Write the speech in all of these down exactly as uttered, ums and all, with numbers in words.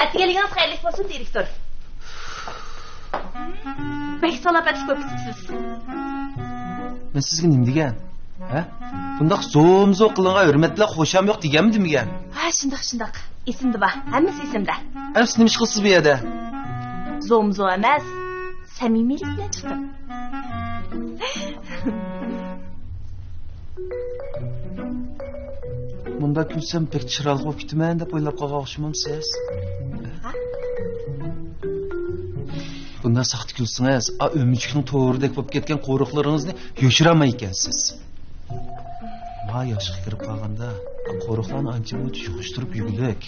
ئەتىگەنلىكىڭىز خەيرلىك بولسۇن، دىرېكتور. بەك سالاپەتلىك بولۇپ كېتىپسىز. مەن سىزگە نېمە دېگەن؟ ھە؟ بۇنداق زومزو قىلىڭا ھۆرمەت بىلەن خوشام يوق دېگەنمىدىم دېگەن؟ ھە، شۇنداق، شۇنداق. ئېسىمدە بار. ھەممىسى ئېسىمدە. ئەمىسە نېمە ئىش قىلىسىز بۇ يەردە؟ زومزو ئەمەس، سەمىمىيلىك بىلەن چىقتىم. مۇنداق كۈلسەم بەك چىرايلىق بولۇپ كېتىمەن دەپ ئويلاپ قالغان ئوخشىمامسىز؟ ھە؟ بۇنداق ساختا كۈلسىڭىز، ئا ئۆمۈچۈكنىڭ تورىدەك بولۇپ كەتكەن قورۇقلىرىڭىزنى يوشۇرالمايدىكەنسىز. ما ياشقا كىرىپ قالغاندا، قورۇقلارنى ئانچە مۇنچە يىغىشتۇرۇپ يۈرگۈلۈك.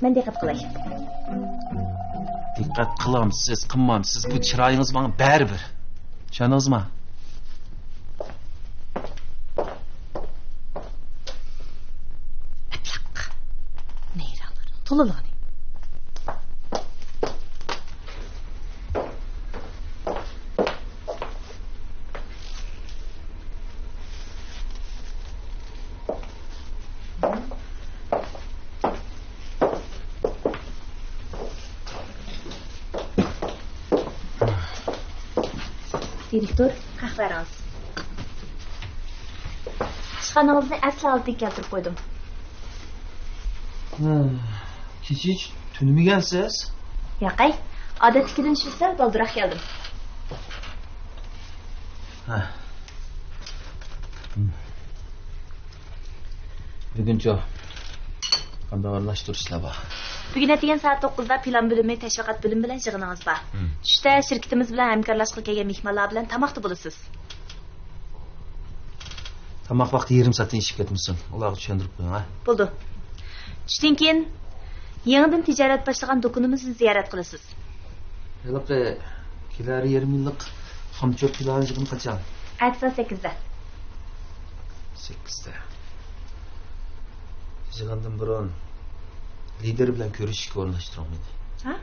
مەن دىققەت قىلاي. دىققەت قىلامسىز، قىلمامسىز، بۇ چىرايىڭىز ماڭا بەرىبىر. چۈشەندىڭىزما؟ ئەبلەق. نەيرەڭلەرنىڭ تولىلىغىنى. دىرېكتور، قەھۋەڭىز. ئاشخانىڭىزنى ئەسلى ھالىتىگە كەلتۈرۈپ قويدۇم. ھە، كېچە ھېچ تۈنىمىگەنسىز؟ ياقەي، ئادەتتىكىدىن شۇ سەل بالدۇراق كەلدىم. ھە. بۈگۈنچۇ قانداق ئورۇنلاشتۇرۇشلار بار؟ بۈگۈن ئەتىگەن سائەت توققۇزدا پىلان بۆلۈمى، تەشۋىقات بۆلۈمى بىلەن يىغىنىڭىز بار. ھىم. چۈشتە شىركىتىمىز بىلەن ھەمكارلاشقىلى كەلگەن مېھمانلار بىلەن تاماقتا بولىسىز. تاماق ۋاقتى يېرىم سائەتتىن ئېشىپ كەتمىسۇن. ئۇلارغا چۈشەندۈرۈپ قويۇڭ، ھە؟ بولىدۇ. چۈشتىن كېيىن يېڭىدىن تىجارەت باشلىغان دۇكىنىمىزنى زىيارەت قىلىسىز. ھېلىقى كېلەر يېرىم يىللىق خامچوت پىلانى يىغىنى قاچان؟ ئەتىسى سەككىزدە. سەككىزدە. يىغىندىن بۇرۇن لىدىر بىلەن كۆرۈشۈشكە ئورۇنلاشتۇرۇڭ مېنى. ھە؟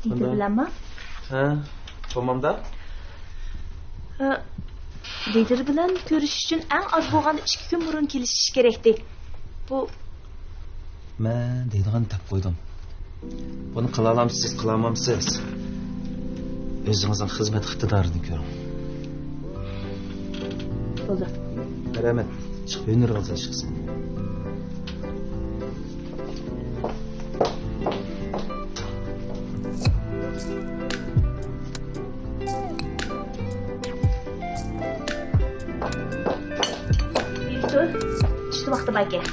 لىدىر بىلەنمۇ؟ ھە، بولمامدا؟ ھە، لىدىر بىلەن كۆرۈشۈش ئۈچۈن ئەڭ ئاز بولغاندا ئىككى كۈن بۇرۇن كېلىشىش كېرەكتى. بۇ مەن دەيدىغان دەپ قويدۇم. بۇنى قىلالامسىز، قىلالمامسىز؟ ئۆزىڭىزنىڭ خىزمەت ئىقتىدارىنى كۆرۈڭ. بولدى. مەرھەمەت، چىقىپ ھۈنىرىڭىزنى ئىشقىسىڭ. دىرېكتور، چۈشتە ۋاقتى باركەن.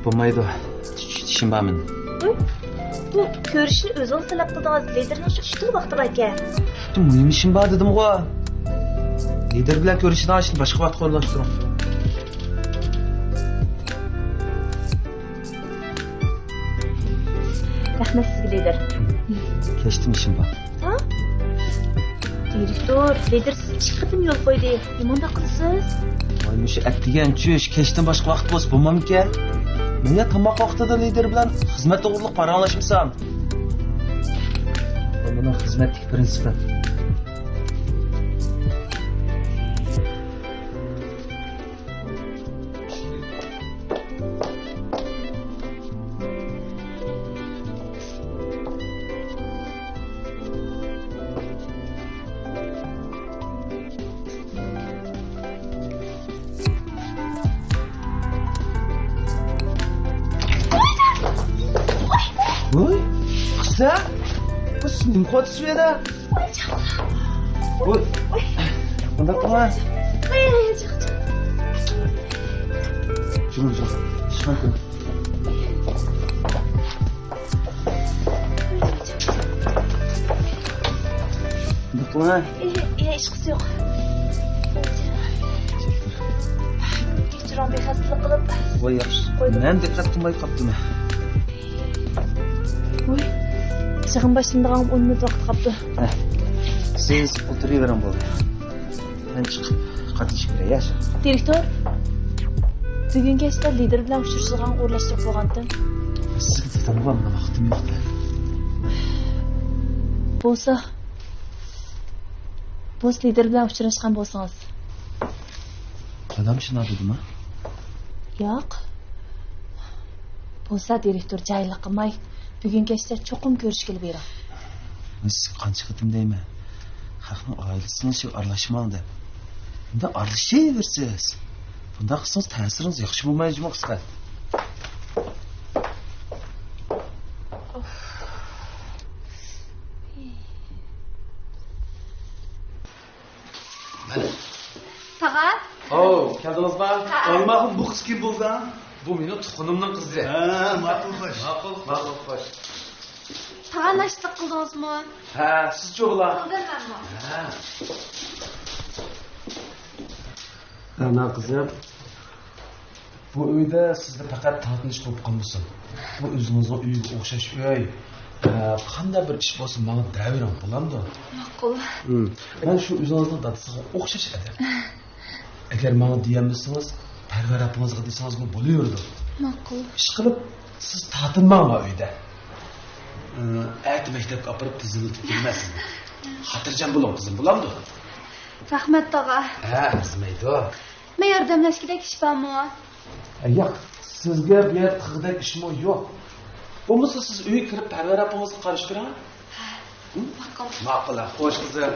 بولمايدۇ. چۈشتە ئىشىم بار مېنىڭ. ھە؟ بۇ كۆرۈشۈشنى ئۆزىڭىز تەلەپ قىلدىڭىز. لىدىرنىڭ چۈشتە ۋاقتى باركەن. چۈشتە مۇھىم ئىشىم بار دېدىمغۇ. لىدىر بىلەن كۆرۈشىدىغان ئىشنى باشقا ۋاقىتقا ئورۇنلاشتۇرۇڭ. رەھمەت سىزگە، لىدىر. كەچتىمۇ ئىشىم بار. ھە؟ دىرېكتور، لىدىر سىز ئىككى قېتىم يول قويدى. نېمانداق قىلىسىز؟ ۋاي، مۇشۇ ئەتىگەن چۈش، كەچتىن باشقا ۋاقىت بولسا بولمامدىكەن؟ مەن يا تاماق ۋاقتىدا لىدىر بىلەن خىزمەت توغرۇلۇق پاراڭلاشمىسام. بۇ مېنىڭ خىزمەتتىكى پىرىنسىپىم. ۋوي، قىزلار، بۇ سىز نېمە قىلىۋاتىسىز بۇ يەردە؟ ۋوي، بۇنداق قىلما. شۇڭا، شۇڭا، شۇڭا. بۇنداق قىلما. ئى، ئى، ھېچقىسى يوق. كەچۈرۈڭ، بىخەستەلىك قىلىپ. ۋاي، ياخشى. قويدۇم. مەن دىققەت قىلماي قاپتىمەن. ۋوي، يىغىن باشلىنىدىغان ئون مىنۇت ۋاقىت قاپتۇ. ھە. سىز ئولتۇرۇۋېرىڭ، بولدى. مەن چىقىپ قاتنىشىپ كىرەي، ياخشى. دىرېكتور، بۈگۈن كەچتە لىدىر بىلەن ئۇچرىشىدىغان ئورۇنلاشتۇرۇپ بولغانتىم. سىزگە دېدىمغۇ، مانا ۋاقتىم يوق دەپ. بولسا، بولسا لىدىر بىلەن ئۇچراشقان بولسىڭىز. دادام شۇنداق دېدىما؟ ياق. بولسا دىرېكتور جاھىللىق قىلماي، بۈگۈن كەچتە چوقۇم كۆرۈشكىلى بېرىڭ. مەن سىزگە قانچە قېتىم دەيمەن، خەقنىڭ ئائىلىسىنىڭ ئىشىغا ئارىلاشماڭ دەپ. ئۇنداق ئارىلىشىۋېرىسىز. بۇنداق قىلسىڭىز تەسىرىڭىز ياخشى بولمايدۇ جۇمۇ قىسقا. مانا. تاغا. ئاۋۇ، كەلدىڭىزما؟ ھە. ئالماخۇن، بۇ قىز كىم بولدى؟ بۇ مېنىڭ تۇغقىنىمنىڭ قىزى. ھە، ماقۇل، خوش. ماقۇل، ماقۇل، خوش. تاغا، ناشتا قىلدىڭىزمۇ؟ ھە، سىزچۇ بۇلار؟ قىلدىم مەنمۇ. ھە. ئەنا قىزىم، بۇ ئۆيدە سىزدە پەقەت تارتىنىش بولۇپ قالمىسۇن. بۇ ئۆزىڭىزنىڭ ئۆيىگە ئوخشاش ئۆي. ئە، قانداق بىر ئىش بولسا ماڭا دەۋېرىڭ، بولامدۇ؟ ماقۇل. ھىم. مەن شۇ ئۆزىڭىزنىڭ دادىسىغا ئوخشاش ئادەم. ئەگەر ماڭا دېيەلمىسىڭىز، پەرۋەر ئاپىڭىزغا دېسىڭىزمۇ بولۇۋېرىدۇ. ماقۇل. ئىشقىلىپ، سىز تارتىنماڭ ما ئۆيدە. ئە، ئەتە مەكتەپكە ئاپىرىپ تىزىملىتىپ كېلىمەن سىزنى. خاتىرجەم بولۇڭ، قىزىم، بولامدۇ؟ رەھمەت، تاغا. ھە، ئەرزىمەيدۇ. مەن ياردەملەشكۈدەك ئىش بارمۇ؟ ئە، ياق، سىزگە بۇ يەردە قىلغۇدەك ئىشمۇ يوق. بولمىسا سىز ئۆيگە كىرىپ پەرۋەر ئاپىڭىزغا قارىشىپ بېرىڭ. ھە؟ ماقۇل. ماقۇل، ھە، خوش قىزىم.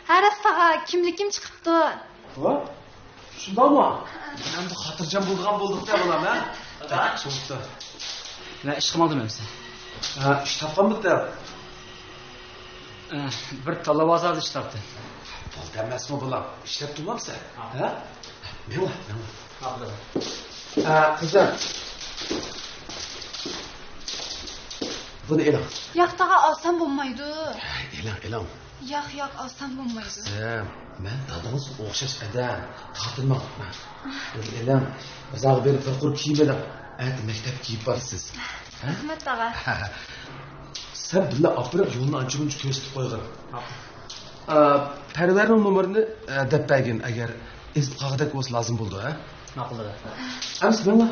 ھە، راست تاغا، كىملىكىم چىقىپتۇ. ھە؟ شۇنداقمۇ؟ ئەمدى خاتىرجەم بولىدىغان بولدۇق-دە، بالام، ھە؟ ھە، چىقىپتۇ. مەن ئىشقا ماڭدىم ئەمىسە. ھە، ئىش تاپقانمىدى؟ ئە، بىر تاللا بازاردا ئىش تاپتىم. بولدى ئەمەسمۇ، بالام؟ ئىشلەپ تۇرمامسەن؟ ھە. ھە؟ مېڭە، مېڭە. ھە، قىزىم. بۇنى ئېلىڭ. ياق، تاغا، ئالسام بولمايدۇ. ئېلىڭ، ئېلىڭ. ياق، ياق، ئالسام بولمايدۇ. قىزىم، مەن دادىڭىزغا ئوخشاش ئادەم. تارتىنماڭ. بۇنى ئېلىڭ. بازارغا بېرىپ بىر قۇر كىيىم ئېلىڭ. ئەتە مەكتەپكە كىيىپ بارىسىز. ھە؟ رەھمەت، تاغا. سەن بىللە ئاپىرىپ يولنى ئانچە-مۇنچە كۆرسىتىپ قويغىن. ئا، پەرۋەرنىڭ نومۇرىنى، ئە، دەپ بەرگىن، ئەگەر ئېزىپ قالغۇدەك بولسا لازىم بولىدۇ، ھە؟ ماقۇل، دادا. ئەمىسە مېڭە.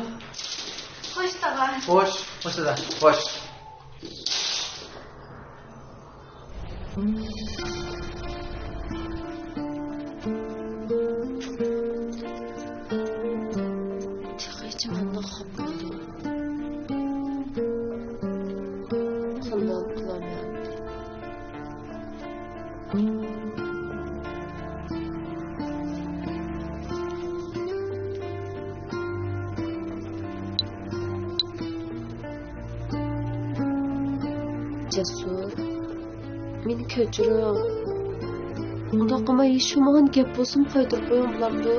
خوش، تاغا. خوش. خوش، دادا. خوش. تېخىچە مەندىن خاپا بولدى. قانداق قىلارمەن؟ جەسۇر، مېنى كەچۈرۈڭ. ئۇنداق قىلماي، ھېچ بولمىغان گەپ بولسىمۇ قايتۇرۇپ قويۇڭ، بولامدۇ؟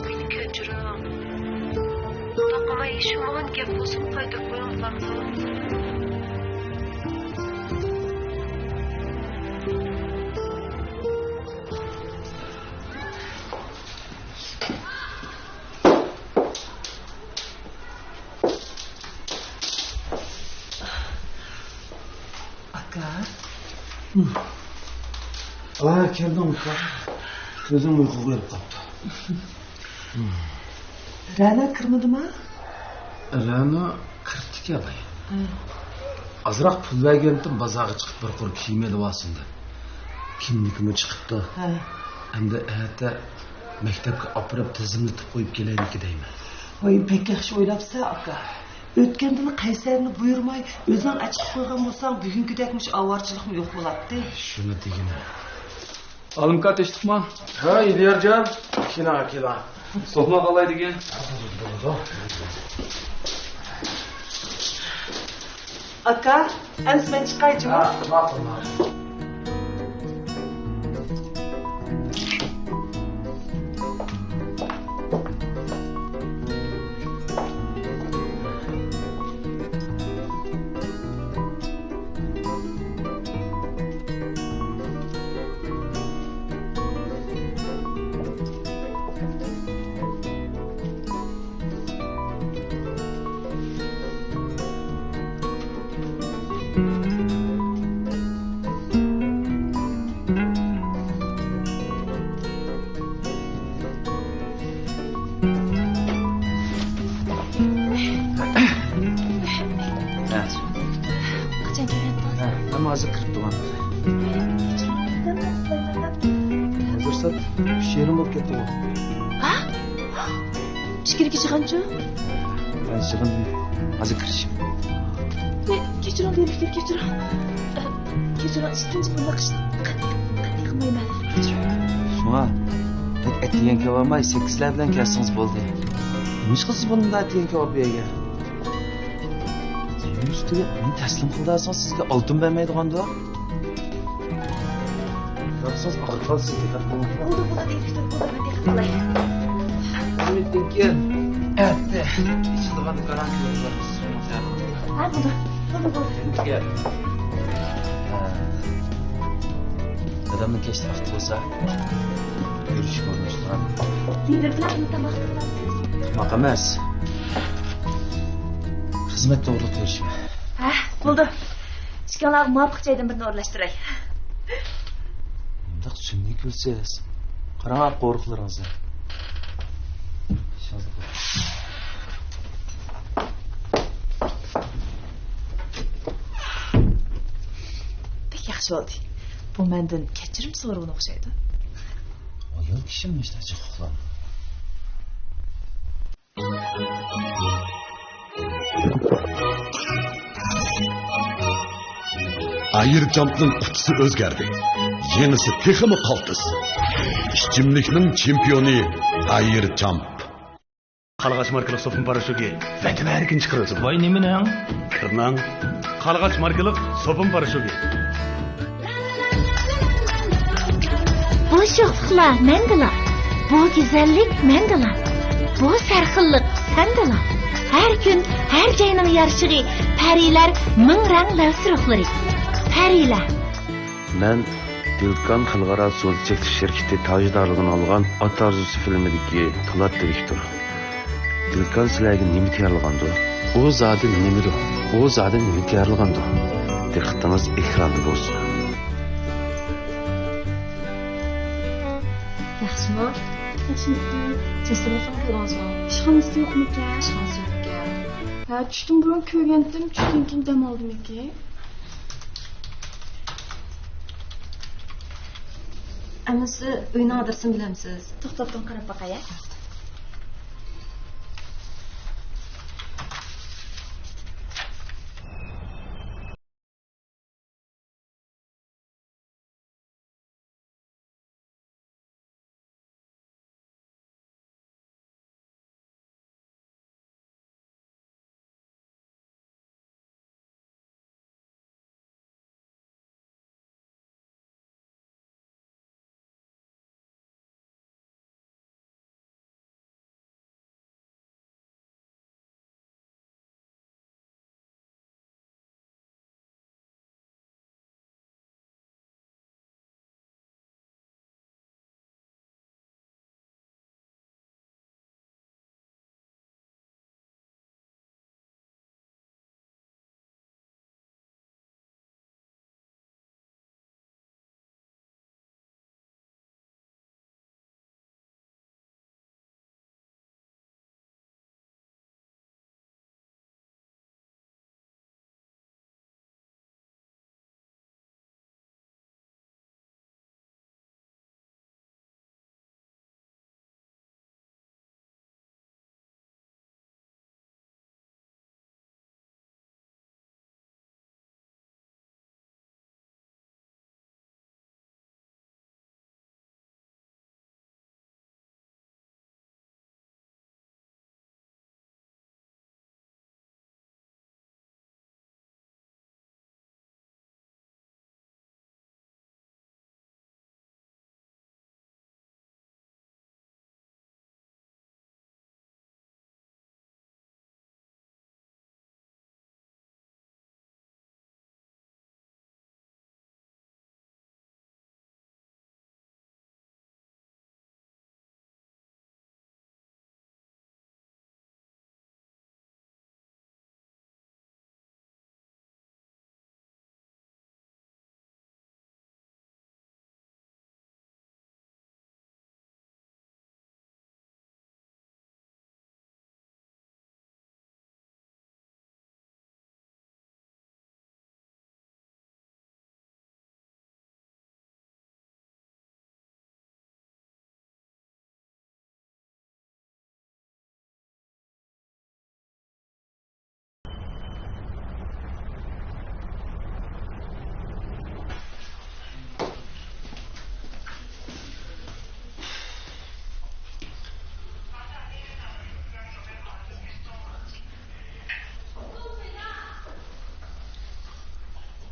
مېنى كەچۈرۈڭ. ئۇنداق قىلماي، ھېچ بولمىغان گەپ بولسىمۇ قايتۇرۇپ قويۇڭ، بولامدۇ؟ ئاكا. ئا، كەلدىڭ ئۇكا. كۆزۈم ئۇيقۇغا بېرىپ قاپتۇ. رەنا كىرمىدىما؟ رەنا كىرىپتىكەن بايا. ھە. ئازراق پۇل بەرگەنتىم، بازارغا چىقىپ بىر قۇر كىيىم ئېلىۋالسۇن دەپ. كىملىكىمۇ چىقىپتۇ. ھە. ئەمدى ئەتە مەكتەپكە ئاپىرىپ تىزىملىتىپ قويۇپ كېلەيلىكى دەيمەن. ۋاي، بەك ياخشى ئويلاپسەن، ئاكا. ئۆتكەندىلا قەيسەرنى بۇيرۇماي، ئۆزۈڭ ئەچىقىپ قويغان بولساڭ، بۈگۈنكىدەك مۇشۇ ئاۋارىچىلىقمۇ يوق بولاتتى. شۇنى دېگىنە. ئالىمكا تىنچلىقمۇ؟ ھە، ئېلىيارجان. كېلىڭ، كېلىڭ. سوقما قالاي دېگىن. ئاكا، ئەمىسە مەن چىقاي جۇمۇ. ھە، ماقۇل، ماقۇل. ھازىر كىرىپ تۇرغان. ھازىر سائەت ئۈچ يېرىم بولۇپ كەتتىغۇ. ھە؟ ئىچكىرىگە چىققانچۇ؟ مەن يىغىن ھازىر كىرىش. كەچۈرۈڭ، دىرېكتور، كەچۈرۈڭ. ئە، كەچۈرۈڭ، ئىككىنچى بۇنداق ئىشنى قەتئىي، قەتئىي قىلمايمەن. كەچۈرۈڭ. شۇڭا، بەك ئەتىگەن كېلىۋالماي، سەككىزلەر بىلەن كەلسىڭىز بولدى. نېمىشقا سىز بۇنداق ئەتىگەن كېلىپ بۇ يەرگە؟ نېمە ئۈستىگە مېنى تەسلىم قىلىدىغان سىزگە ئالتۇن بەرمەيدىغاندۇ؟ ياقسىز ئاغرىپ قالسىز، دىققەت قىلىڭ. بولدى، بولدى، دىرېكتور، بولدى، مەن دىققەت قىلاي. ئۈمىدتىن كېيىن ئەتە ئېچىلىدىغان دۇكان كۆرۈپ بېرىمىز. ھە، بولدى، بولدى، بولدى. ئۈمىدكە. ھە. دادامنىڭ كەچتە ۋاقتى بولسا، كۆرۈشۈپ ئورۇنلاشتۇرغان. نېمە بىلەن تاماق قىلىۋاتىسىز؟ تاماق ئەمەس. خىزمەت توغرۇلۇق كۆرۈشۈپ. ھە، بولدى. ئىككىڭلارغا مۇۋاپىق جايدىن بىرنى ئورۇنلاشتۇراي. مۇنداق سۈمۈك كۈلسىز. قاراڭ قورۇقلىرىڭىزنى. بەك ياخشى بولدى. بۇ مەندىن كەچۈرۈم سورىغىنى ئوخشايدۇ. ئايال كىشىمۇ مۇشۇنداق جىق ئۇخلامدۇ؟ ئاير جامپنىڭ قۇتىسى ئۆزگەردى. يېڭىسى تېخىمۇ قالتىس. ئىچىملىكنىڭ چېمپىيونى ئاير جامپ. قارلىغاچ ماركىلىق سوپۇن پاراشوكى ۋەتەم ھەر كۈن چىقىرىۋاتىدۇ. ۋاي، نېمىنىڭ؟ كىرنىڭ. قارلىغاچ ماركىلىق سوپۇن پاراشوكى. بۇ شوخلۇقلار مەندىلا، بۇ گۈزەللىك مەندىلا، بۇ سەرخىللىق سەندىلا. ھەر كۈن، ھەر جاينىڭ يارىشىغى، پەرىلەر مىڭ رەڭ لەۋ سۇرۇخلىرى. پەرىلەر. مەن دىلكان خەلقئارا سودا چەكلىك شىركىتى تاجدارلىقىنى ئالغان ئات ئارزۇسى فىلىمىدىكى پولات دىرېكتور. دىلكان سىلەرگە نېمە تەييارلىغاندۇ؟ ئۇ زادى نېمىدۇ؟ ئۇ زادى نېمە تەييارلىغاندۇ؟ دىققىتىڭىز ئېكراندا بولسۇن. ياخشىمۇ؟ ياخشىمىكىن؟ جەسۇرنى كۆردىڭىزمۇ؟ ئىشخانىسى يوقمىكەن؟ ئىشخانىسى يوقكەن. ھە، چۈشتىن بۇرۇن كۆرگەنتىم، چۈشتىن كېيىن دەم ئالدىمىكىن؟ ئەمىسە ئۆينىڭ ئادرېسىنى بىلەمسىز؟ توختاپ تۇرۇڭ، قاراپ باقاي.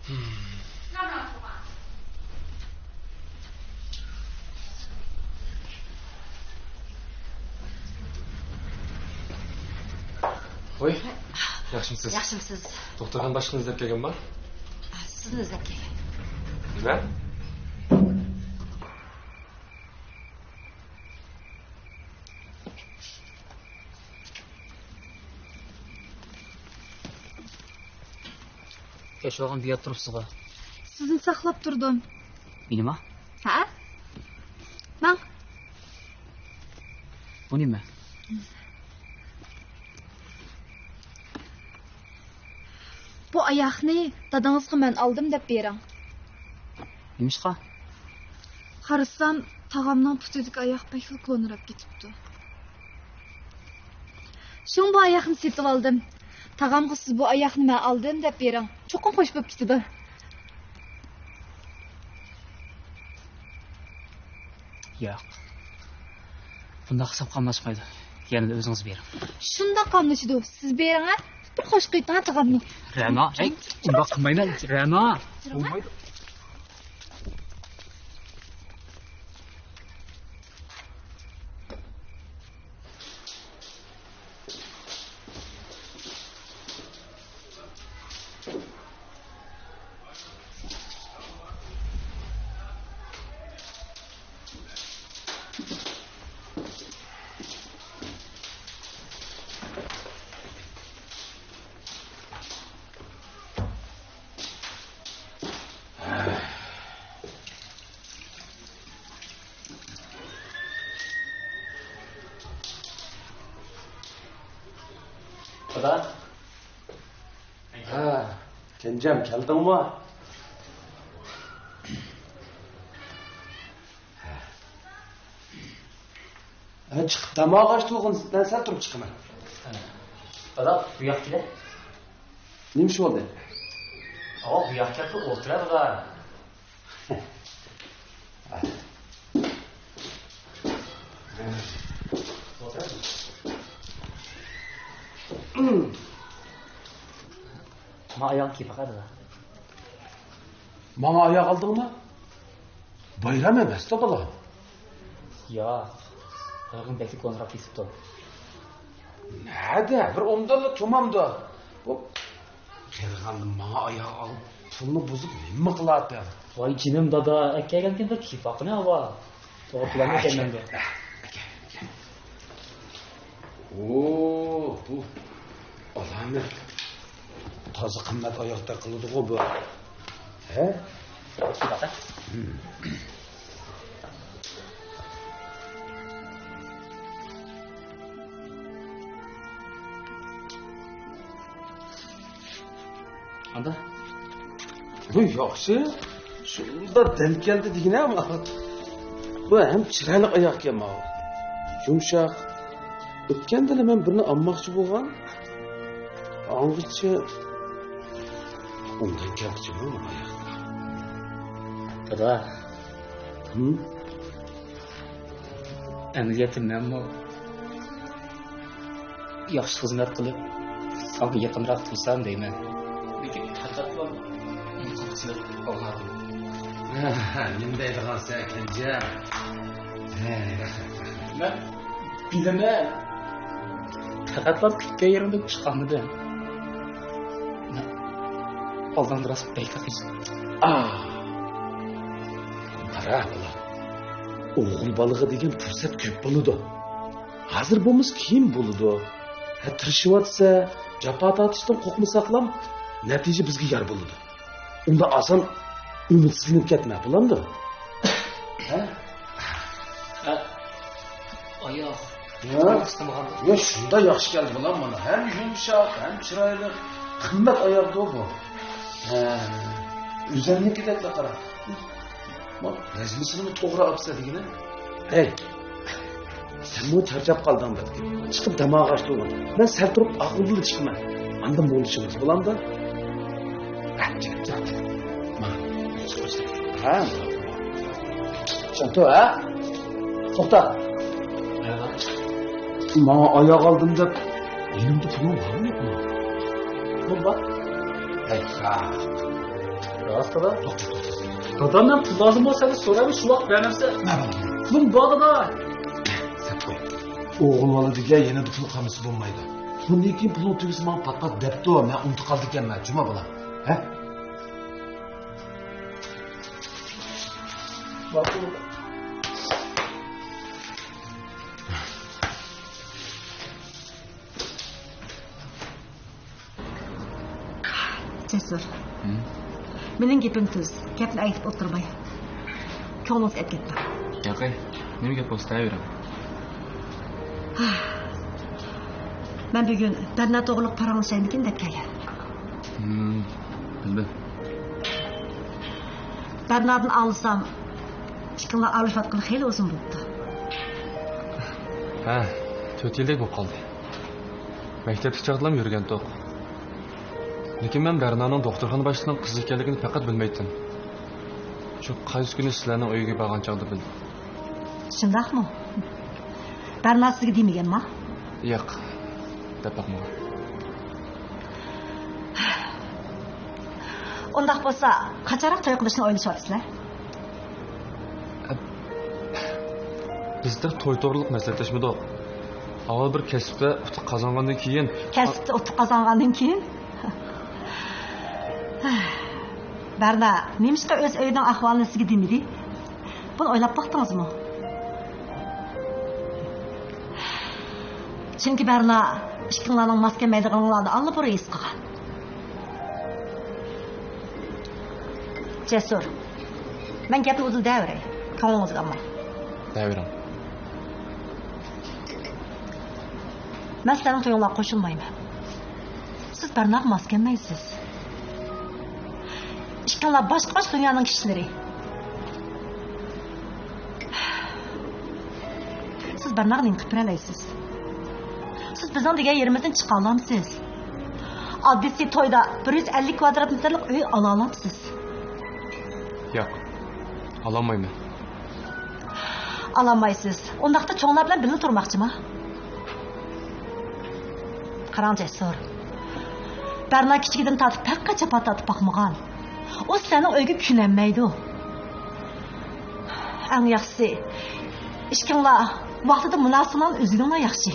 ۋوي، ياخشىمۇسىز؟ ياخشىمۇسىز؟ دوختۇرخانا باشلىقىنى ئىزدەپ كەلگەنما؟ سىزنى ئىزدەپ كەلگەن. نېمە؟ كەچ بولغان بۇ يەردە تۇرۇپسىزغۇ. سىزنى ساقلاپ تۇردۇم. مېنىما؟ ھە؟ ماڭ. بۇ نېمە؟ بۇ ئاياقنى دادىڭىزغا مەن ئالدىم دەپ بېرىڭ. نېمىشقا؟ قارىسام، تاغامنىڭ پۇتىدىكى ئاياق بەكلا كونىراپ كېتىپتۇ. شۇڭا بۇ ئاياقنى سېتىۋالدىم. تاغامغا سىز بۇ ئاياقنى مەن ئالدىم دەپ بېرىڭ. چوقۇم خوش بولۇپ كېتىدۇ. ياق. بۇنداق قىلسام قاملاشمايدۇ. يەنە ئۆزىڭىز بېرىڭ. شۇنداق قاملىشىدۇ. سىز بېرىڭ، ھە؟ بىر خوش قىلىۋېتىڭ، ھە، تاغامنى. رەنا، ئەي، ئۇنداق قىلمايمەن، رەنا. بولمايدۇ. خۇدا. ھە، كەنجەم، كەلدىڭمۇ؟ ھە، چىقىپ دەم ئالغاچ تۇرغىن، مەن سەل تۇرۇپ چىقىمەن. دادا، بۇ ياققا كېلە. نېمە ئىش بولدى؟ ئاۋۇ بۇ ياققا كەپ ئولتۇرە، دادا. ما ئاياغ كېپىقە، دادا. ماڭا ئاياغ ئالدىڭمۇ؟ بايرام ئەمەستە، بالام. ياق، قىلغىن بەكلا كونىراپ كېتىپتۇ. نەدە؟ بىر ئومدانلا تۇمامدا. بۇ قىلغاندا ماڭا ئاياغ ئالىپ، پۇلنى بۇزۇپ نېمە قىلاتتىڭ؟ ۋاي جېنىم دادا، ئەكەلگەنكەن بىر كېپىقنى ئاۋا. توغرا پۇلنى ئەكەلمەمدۇ. ئەكەل، ئەكەل. ئو، بۇ ئالامەت. تازا قىممەت ئاياغدەك قىلىدىغۇ بۇ. ھە؟ ئاندا؟ بۇ ياخشى. شۇنداق دەم كەلدى دېگىنە. بۇ ھەم چىرايلىق ئاياغكەن ماۋۇ. يۇمشاق. ئۆتكەندىلا مەن بىرنى ئالماقچى بولغان. ئاڭغىچە ئومدان كەلدىچۇ ماۋۇ ئاياغ. دادا. ھىم؟ ئەمەلىيەتتە مەنمۇ ياخشى خىزمەت قىلىپ، ساڭا يېقىنراق تۇرسام دەيمەن. لېكىن پەقەتلا ئۇنى قىلغۇسى يوق. نېمە دەيدىغانسەن، كەنجەم؟ ھەي، رەھمەت، رەھمەت. مەن بىلىمەن. پەقەتلا كۈتكەن يېرىمدىن چىقالمىدىم. مەن ئالدىڭدا راست بەكلا قىينىلدىم. ئاھ. قارا، بالام. ئوغۇل بالىغا دېگەن پۇرسەت كۆپ بولىدۇ. ھازىر بولمىسا كېيىن بولىدۇ. ھە، تىرىشىۋاتسا، جاپا تارتىشتىن قورقمىساقلام، نەتىجە بىزگە يار بولىدۇ. ئۇنداق ئاسان ئۈمىدسىزلىنىپ كەتمە، بولامدۇ؟ ھە؟ ھە. ئاياغ. ھە؟ يا، شۇنداق ياخشى كەلدى، بالام، مانا. ھەم يۇمشاق، ھەم چىرايلىق. قىممەت ئاياغدۇ بۇ. ھە. ئۆزەمنىڭكىدەكلا قارا. ما، رەزمىسىنىمۇ توغرا ئاپسە دېگىنە. ھەي، سەنمۇ چارچاپ قالدىڭ بەلكىم. چىقىپ دەم ئالغاچ تۇرغىن. مەن سەل تۇرۇپ ئاغزىمدىلا چىقىمەن. ئاندىن بولۇشىمىز بولامدۇ؟ ھە، چىق، چىق، چىق. ما، چىق، چىق. ھە؟ سەن تۇر، ھە؟ توختا. ماڭا ئاياغ ئالدىم دەپ، يېنىڭدا پۇلۇڭ بارمۇ يوقمۇ؟ پۇل بار. ھەي، ھا. راست دادا. توختاڭ، توختاڭ. دادا، مەن پۇل لازىم بولسا سەندىن سورايمەن، شۇ ۋاقىت بەرمەمسەن. مەن بىلىمەن. پۇلۇم بار دادا. سەپ قوي. ئوغۇل بالا دېگەن يەنە بىر پۇل قالمىسا بولمايدۇ. بۇندىن كېيىن پۇلنىڭ تۈگىسى ماڭا پات-پات دەپتۇ، مەن ئۇنتۇپ قالىدىكەنمەن، جۇما بالا. ھە؟ ماقۇل. جەسۇر. ھىم؟ مېنىڭ گېپىم تۈز. گەپنى ئەگىتىپ ئولتۇرماي. كۆڭلىڭىزگە ئەپ كەتمەڭ. ياقەي، نېمە گەپ بولسا دەۋېرىڭ. مەن بۈگۈن بەرنا توغرىلىق پاراڭلىشايمىكىن دەپ كەلگەن. ھىم، بىلدىم. بەرنادىن ئاڭلىسام، ئىككىڭلار ئايرىلىشىۋاتقىلى خېلى ئۇزۇن بوپتۇ. ھە، تۆت يىلدەك بولۇپ قالدى. مەكتەپتىكى چاغدىلام يۈرگەنتۇق. لېكىن مەن بەرنانىڭ دوختۇرخانا باشلىقىنىڭ قىزى ئىكەنلىكىنى پەقەت بىلمەيتتىم. شۇ قايسى كۈنى سىلەرنىڭ ئۆيىگە بارغان چاغدا بىلدىم. شۇنداقمۇ؟ بەرنا سىزگە دېمىگەنما؟ ياق، دەپ باقمىغان. ئۇنداق بولسا، قاچانراق توي قىلىشنى ئويلىشىۋاتىسىلەر؟ بىز تېخى توي توغرىلىق مەسلىھەتلەشمىدۇق. ئاۋۋال بىر كەسىپتە ئۇتۇق قازانغاندىن كېيىن. كەسىپتە ئۇتۇق قازانغاندىن كېيىن؟ بەرنا، نېمىشقا ئۆز ئۆيىنىڭ ئەھۋالىنى سىزگە دېمىدى؟ بۇنى ئويلاپ باقتىڭىزمۇ؟ چۈنكى بەرنا ئىككىڭلارنىڭ ماس كەلمەيدىغىنىڭلارنى ئاللىبۇرۇن ھېس قىلغان. جەسۇر، مەن گەپنى ئۇدۇل دەۋېرەي، كۆڭلىڭىزگە ئالماي. دەۋېرىڭ. مەن سىلەرنىڭ تويۇڭلارغا قوشۇلمايمەن. سىز بەرناغا ماس كەلمەيسىز. ئىككىڭلار باشقا-باشقا دۇنيانىڭ كىشىلىرى. سىز بەرناغا نېمە قىلىپ بېرەلەيسىز؟ سىز بىزنىڭ دېگەن يېرىمىزدىن چىقالامسىز؟ ئاددىيسى تويدا بىر يۈز ئەللىك كۋادرات مېتىرلىق ئۆي ئالالامسىز؟ ياق، ئالالمايمەن. ئالالمايسىز. ئۇنداقتا چوڭلار بىلەن بىللە تۇرماقچىما؟ قاراڭ جەسۇر. بەرنا كىچىكىدىن تارتىپ بەك جاپا تارتىپ باقمىغان. ئۇ سىلەرنىڭ ئۆيگە كۆنەلمەيدۇ. ئەڭ ياخشىسى، ئىككىڭلار ۋاقتىدا مۇناسىۋىتىڭلارنى ئۈزگىنىڭلار ياخشى.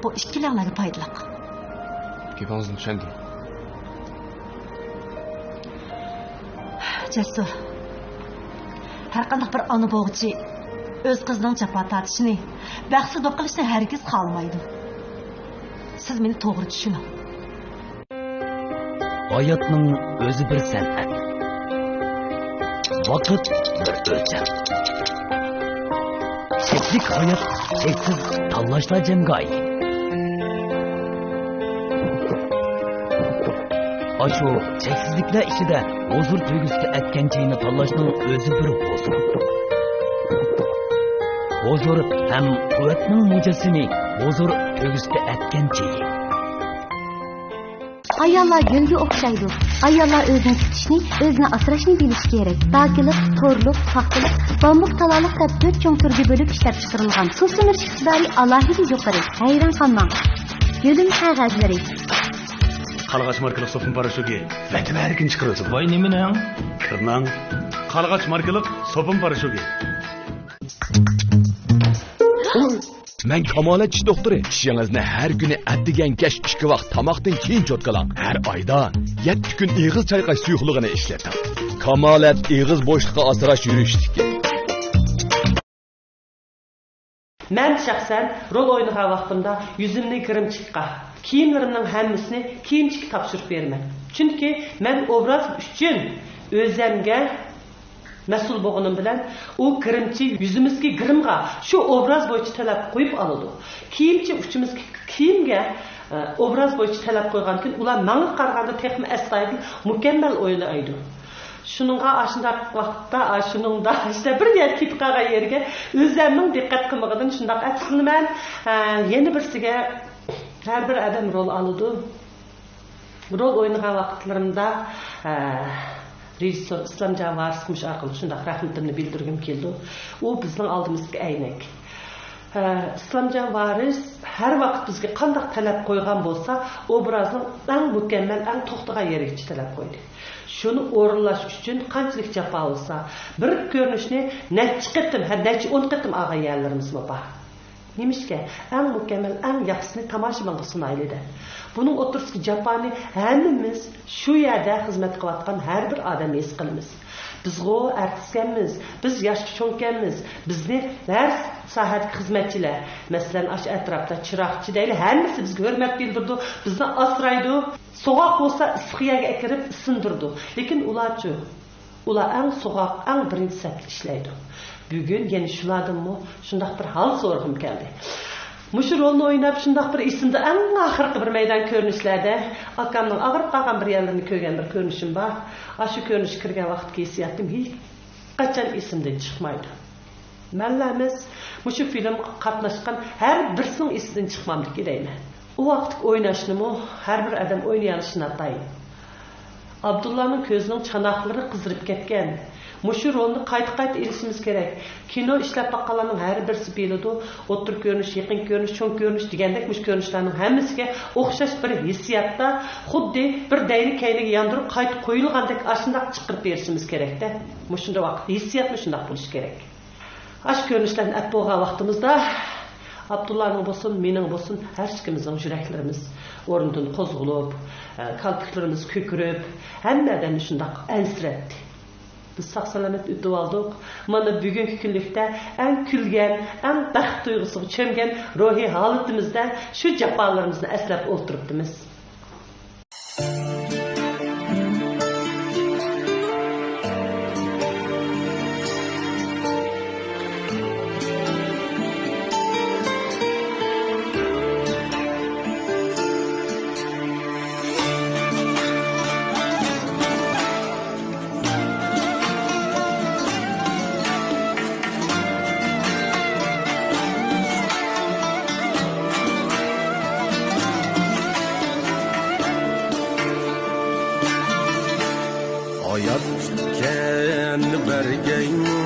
بۇ ئىككىلەڭلارگە پايدىلىق. گېپىڭىزنى چۈشەندىم. جەسۇر، ھەرقانداق بىر ئانا بوغۇچى ئۆز قىزىنىڭ جاپا تارتىشىنى، بەختسىز بولۇپ قېلىشىنى ھەرگىز خالىمايدۇ. سىز مېنى توغرا چۈشىنىڭ. ھاياتنىڭ ئۆزى بىر سەنئەت. ۋاقىت بىر ئۆلچەم. چەكلىك ھايات، چەكسىز تاللاشلار جەمگاھى. ئاشۇ چەكسىزلىكلەر ئىچىدە ھۇزۇر تۆگىسىگە ئەتكەن چېيىنى تاللاشنىڭ ئۆزى بىر ھۇزۇر. ھۇزۇر ھەم قۇۋۋەتنىڭ مۇجەسسىمى، ھۇزۇر تۆگىسىگە ئەتكەن چېيى. ئاياللار گۈلگە ئوخشايدۇ. ئاياللار ئۆزىنى تۇتۇشنى، ئۆزىنى ئاسراشنى بىلىشى كېرەك. داكىلىق، تورلۇق، پاختىلىق، بامبۇك، تالالىق دەپ تۆت چوڭ تۈرگە بۆلۈپ ئىشلەپ چىقىرىلغان. سۇ سۈمۈرۈش ئىقتىدارى ئالاھىدە يۇقىرى. ھەيران قالماڭ. يۆلىمە قەغەزلىرى. قارلىغاچ ماركىلىق سوپۇن پاراشوكى ۋەتەن ھەرىكىنى چىقىرىۋاتىدۇ. ۋاي، نېمىنىڭ؟ كىرنىڭ. قارلىغاچ ماركىلىق سوپۇن پاراشوكى. مەن كامالەت چىش دوختۇرى. چىشىڭىزنى ھەر كۈنى ئەتىگەن كەچ ئىككى ۋاق تاماقتىن كېيىن چوتكىلاڭ. ھەر ئايدا يەتتە كۈن ئېغىز چايقاش سۇيۇقلۇقىنى ئىشلىتىڭ. كامالەت ئېغىز بوشلۇقى ئاسراش يۈرۈشلۈكى. مەن شەخسەن رول ئوينىغان ۋاقتىمدا يۈزۈمنى گىرىمچىكقا، كىيىملىرىمنىڭ ھەممىسىنى كىيىمچىككە تاپشۇرۇپ بېرىمەن. چۈنكى مەن ئوبراز ئۈچۈن ئۆزەمگە مەسئۇل بولغىنىم بىلەن، ئۇ گىرىمچى يۈزىمىزدىكى گىرىمغا شۇ ئوبراز بويىچە تەلەپ قويۇپ ئالىدۇ. كىيىمچى ئۇچىمىزدىكى كىيىمگە، ئە، ئوبراز بويىچە تەلەپ قويغاندىكىن، ئۇلار ماڭا قارىغاندا تېخىمۇ ئەستايىدىل، مۇكەممەل ئوينايدۇ. شۇنىڭغا ئاشۇنداق ۋاقىتتا، ئاشۇنىڭدا ئىشتە بىر يەر كېتىپ قالغان يەرگە ئۆزەمنىڭ دىققەت قىلمىغىنىدىن شۇنداق ئەپسۇسلىنىمەن. ئە، يەنە بىرسىگە، ھەر بىر ئادەم رول ئالىدۇ. رول ئوينىغان ۋاقىتلىرىمدا، ئە، رېژىسسور ئىسلامجان ۋارىسقا مۇشۇ ئارقىلىق شۇنداق رەھمىتىمنى بىلدۈرگۈم كېلىدۇ. ئۇ بىزنىڭ ئالدىمىزدىكى ئەينەك. ھە، ئىسلامجان ۋارىس ھەر ۋاقىت بىزگە قانداق تەلەپ قويغان بولسا، ئوبرازنىڭ ئەڭ مۇكەممەل، ئەڭ توختىغان يېرىگىچە تەلەپ قويدى. شۇنى ئورۇنلاش ئۈچۈن قانچىلىك جاپا بولسا، بىر كۆرۈنۈشنى نەچچە قېتىم، ھە، نەچچە ئون قېتىم ئالغان يەرلىرىمىزمۇ بار. نېمىشقا؟ ئەڭ مۇكەممەل، ئەڭ ياخشىسىنى تاماشىبىنغا سۇنايلى دەپ. بۇنىڭ ئوتتۇرىسىدىكى جاپانى ھەممىمىز، شۇ يەردە خىزمەت قىلىۋاتقان ھەر بىر ئادەم ھېس قىلىمىز. بىزغۇ ئارتىسكەنمىز، بىز ياشقا چوڭكەنمىز، بىزنى ھەر ساھەدىكى خىزمەتچىلەر، مەسىلەن، ئاشۇ ئەتراپتا چىراغچى دەيلى، ھەممىسى بىزگە ھۆرمەت بىلدۈرىدۇ، بىزنى ئاسرايدۇ. سوغۇق بولسا ئىسسىق يەرگە ئەكىرىپ ئىسسىندۇرىدۇ. لېكىن ئۇلارچۇ؟ ئۇلار ئەڭ سوغۇق، ئەڭ بىرىنچى سەپتە ئىشلەيدۇ. بۈگۈن يەنە شۇلاردىنمۇ شۇنداق بىر ھال سورىغۇم كەلدى. مۇشۇ رولنى ئويناپ شۇنداق بىر ئېسىمدە ئەڭ ئاخىرقى بىر مەيدان كۆرۈنۈشلەردە ئاكامنىڭ ئاغرىپ قالغان بىر يەرلىرىنى كۆرگەن بىر كۆرۈنۈشۈم بار. ئاشۇ كۆرۈنۈشكە كىرگەن ۋاقىتتىكى ھېسسىياتىم ھېچقاچان ئېسىمدىن چىقمايدۇ. مەنلەر ئەمەس، مۇشۇ فىلىمغا قاتناشقان ھەر بىرسىنىڭ ئېسىدىن چىقمامدىكى دەيمەن. ئۇ ۋاقىتتىكى ئويناشنىمۇ ھەر بىر ئادەم ئوينىيالىشى ناتايىن. ئابدۇللانىڭ كۆزىنىڭ چاناقلىرى قىزىرىپ كەتكەن. مۇشۇ رولنى قايتا-قايتا ئېلىشىمىز كېرەك. كىنو ئىشلەپ باققانلارنىڭ ھەر بىرسى بىلىدۇ، ئوتتۇرا كۆرۈنۈش، يېقىن كۆرۈنۈش، چوڭ كۆرۈنۈش دېگەندەك مۇشۇ كۆرۈنۈشلەرنىڭ ھەممىسىگە ئوخشاش بىر ھېسسىياتتا، خۇددى بىر دەينى كەينىگە ياندۇرۇپ قايتا قويۇلغاندەك ئاشۇنداق چىقىرىپ بېرىشىمىز كېرەكتە. مۇشۇنداق ۋاقىت ھېسسىياتمۇ شۇنداق بولۇشى كېرەك. ئاشۇ كۆرۈنۈشلەرنى ئەپ بولغان ۋاقتىمىزدا، ئابدۇللانىڭ بولسۇن، مېنىڭ بولسۇن، ھەر ئىككىمىزنىڭ يۈرەكلىرىمىز ئورنىدىن قوزغىلىپ، ئە، كالپۇكلىرىمىز كۆكىرىپ، ھەممە ئادەمنى شۇنداق ئەنسىرەتتى. بىز ساق-سالامەت ئۆتۈۋالدۇق. مانا بۈگۈنكى كۈنلۈكتە ئەڭ كۈلگەن، ئەڭ بەخت تۇيغۇسىغا چۆمگەن روھىي ھالىتىمىزدە شۇ جاپالىرىمىزنى ئەسلەپ ئولتۇرۇپتىمىز. ھايات كۈتكەننى بەرگەيمۇ،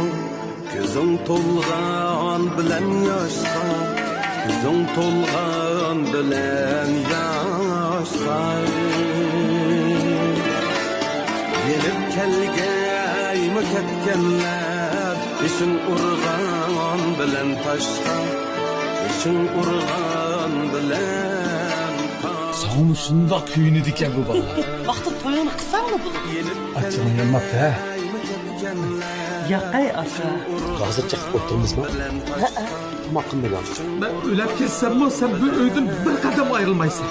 كۆزۈڭ تولغان بىلەن ياشقا، كۆزۈڭ تولغان بىلەن ياشقا. يېنىپ كەلگەيمۇ كەتكەنلەر، بېشىڭ ئۇرغان بىلەن تاشقا، بېشىڭ ئۇرغان بىلەن تاشقا. ساڭىمۇ شۇنداق كۆيۈنىدىكەن بۇ بالىلار. ۋاقتىدا تويۇڭنى قىلساڭمۇ بولىدۇ. ئاچچىقىڭ يانماپتۇ ھە؟ ياقەي ئاكا. ھازىر چىقىپ ئولتۇرىمىزمۇ؟ ھەئە. تاماق قىلمىغان. مەن ئۆلۈپ كەتسەممۇ سەن بۇ ئۆيدىن بىر قەدەم ئايرىلمايسەن.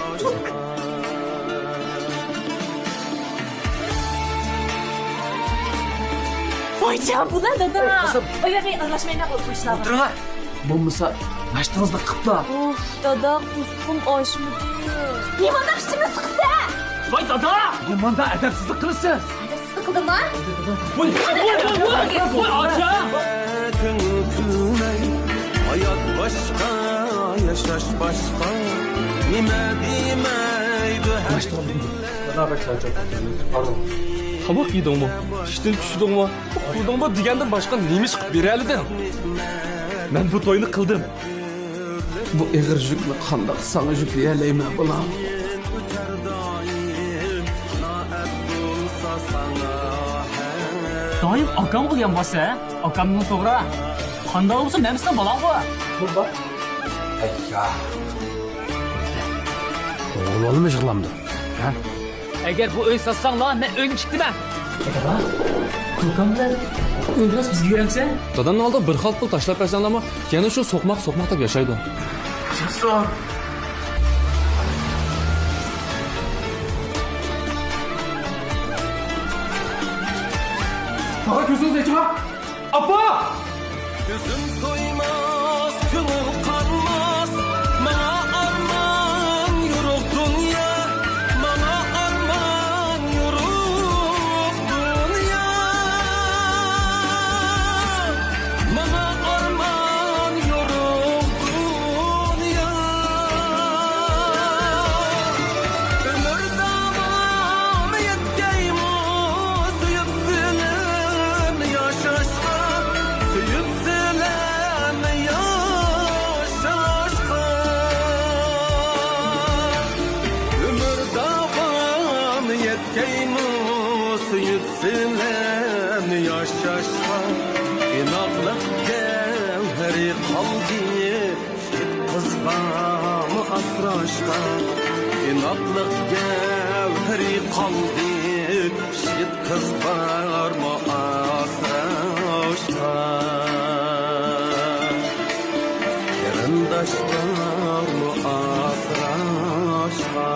ۋايجان، بۇلار دادا. ئوي، قىزىم. ئوي، ئوي، ئوي، ئارىلاشمايلا بۇ ئىشلارغا. ئولتۇرۇڭ ھە. بولمىسا ناشتىڭىزنى قىپلا. ئۇف، دادا، قورسىقىم ئاچمىدى. نېمانداق ئىچىمنى سىقىسەن؟ ۋاي دادا! نېمانداق ئەدەپسىزلىك قىلىسىز؟ ئەدەپسىزلىك قىلدىمما؟ ۋاي، ۋاي، ۋاي، ۋاي، ۋاي، ئاچا! كۆڭۈل كۈلمەي، ھايات باشقا، ياشاش باشقا. نېمە دېمەيدۇ ھەر ناشتا قىلدىڭمۇ؟ دادا، بەك چارچاپ كەتتىم. تاماق يېدىڭمۇ؟ ئىشتىن چۈشتۈڭمۇ؟ ئۇخلىدىڭمۇ دېگەندىن باشقا نېمە ئىش قىلىپ بېرەلىدىڭ؟ مەن بۇ توينى قىلدىم. بۇ ئېغىر يۈكنى قانداق ساڭا يۈكلىيەلەيمەن، بالام؟ دائىم ئاكامغا دېگەن بولسا، ئاكامنىڭ توغرا. قانداق بولسا مەن سېنىڭ بالاڭغۇ. بۇ بار. ئەييا. ئوغلۇم يىغلامدۇ؟ ھە؟ ئەگەر بۇ ئۆي ساتساڭلار، مەن ئۆيدىن چىقتىمەن. كۇكام بىلەن ئۆيدىن بىزگە بېرەمسەن؟ دادامنىڭ ئالدىغا بىر خال پۇل تاشلاپ بەرسەڭلارمۇ، يەنە شۇ سوقماق، سوقماق دەپ ياشايدۇ. تاغا، كۆزىڭىزنى ئېچىڭا! ئاپا! كۆزۈم تويماس، كۆڭۈل قانماس، ماڭا ئارمان يورۇق دۇنيا، ماڭا ئارمان يورۇق دۇنيا، ماڭا ئارمان يورۇق دۇنيا. ئۆمۈر داۋامى يەتكەيمۇ، سۆيۈپ سېنى ياشاشقا، سۆيۈپ سېنى يۈرسىلەن ياشاشقا، ئىناقلىق گەۋھىرى قالدى، يىگىت قىز بارمۇ ئاسراشقا؟ ئىناقلىق گەۋھىرى قالدى، يىگىت قىز بارمۇ ئاسراشقا؟ قېرىنداش بارمۇ ئاسراشقا؟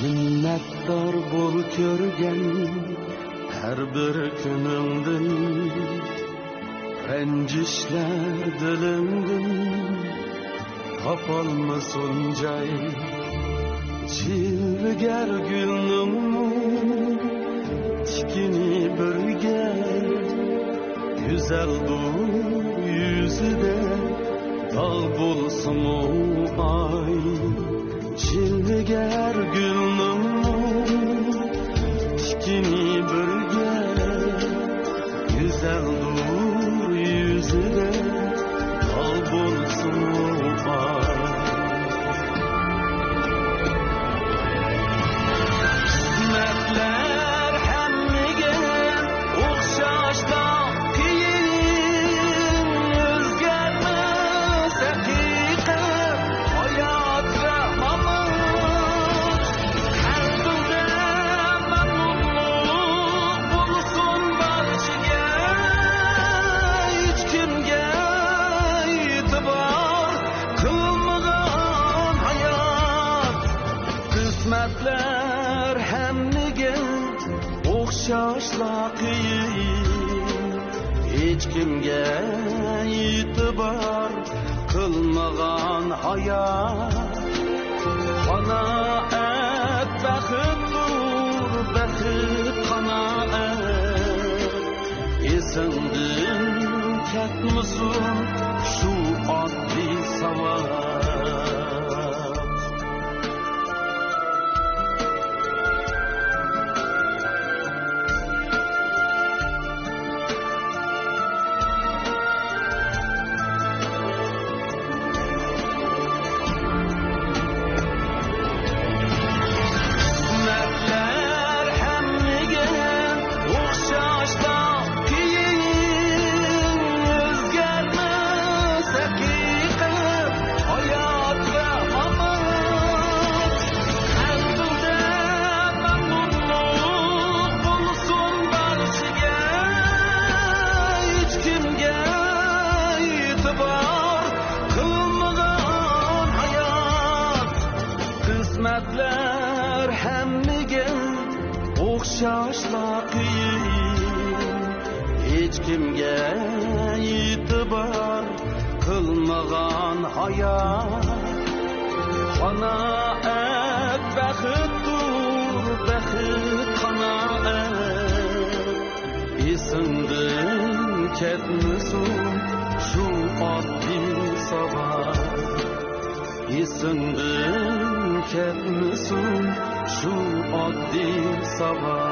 مىننەتدار بول كۆرگەن ھەر بىر كۈنۈڭدىن، رەنجىشلەر دىلىڭدىن تاپالمىسۇن جاي. جىلۋىگەر گۈلنىڭمۇ تىكىنى بىرگە، گۈزەلدۇر يۈزىدە داغ بولسىمۇ ئاي. جىلۋىگەر گۈلنىڭمۇ تىكىنى بىرگە، گۈزەلدۇر يۈزىدە داغ بولسىمۇ ئاي. قىسمەتلەر ھەممىگە ئوخشاشلا قىيىن، ئۆزگەرمەس ھەقىقەت ھايات ۋە مامات. قەلبىڭدە مەمنۇنلۇق بولسۇن بارچىگە، ھېچكىمگە ئېتىبار قىلمىغان ھايات. قىسمەتلەر ھەممىگە ئوخشاشلا قىيىن، ھېچكىمگە ئېتىبار قىلمىغان ھايات. قانائەت بەختتۇر، بەخت قانائەت. ئېسىڭدىن كەتمىسۇن شۇ ئاددىي ساۋات. قىسمەتلەر ھەممىگە ئوخشاشلا قىيىن، ئۆزگەرمەس ھەقىقەت ھايات ۋە مامات. قەلبىڭدە مەمنۇنلۇق بولسۇن بارچىگە، ھېچكىمگە ئېتىبار قىلمىغان ھايات. قىسمەتلەر ھەممىگە ئوخشاشلا قىيىن، ھېچكىمگە ئېتىبار قىلمىغان ھايات. قانائەت بەختتۇر، بەخت قانائەت. ئېسىڭدىن كەتمىسۇن شۇ ئاددىي ساۋات. ئېسىڭدىن كەتمىسۇن شۇ ئاددىي ساۋات.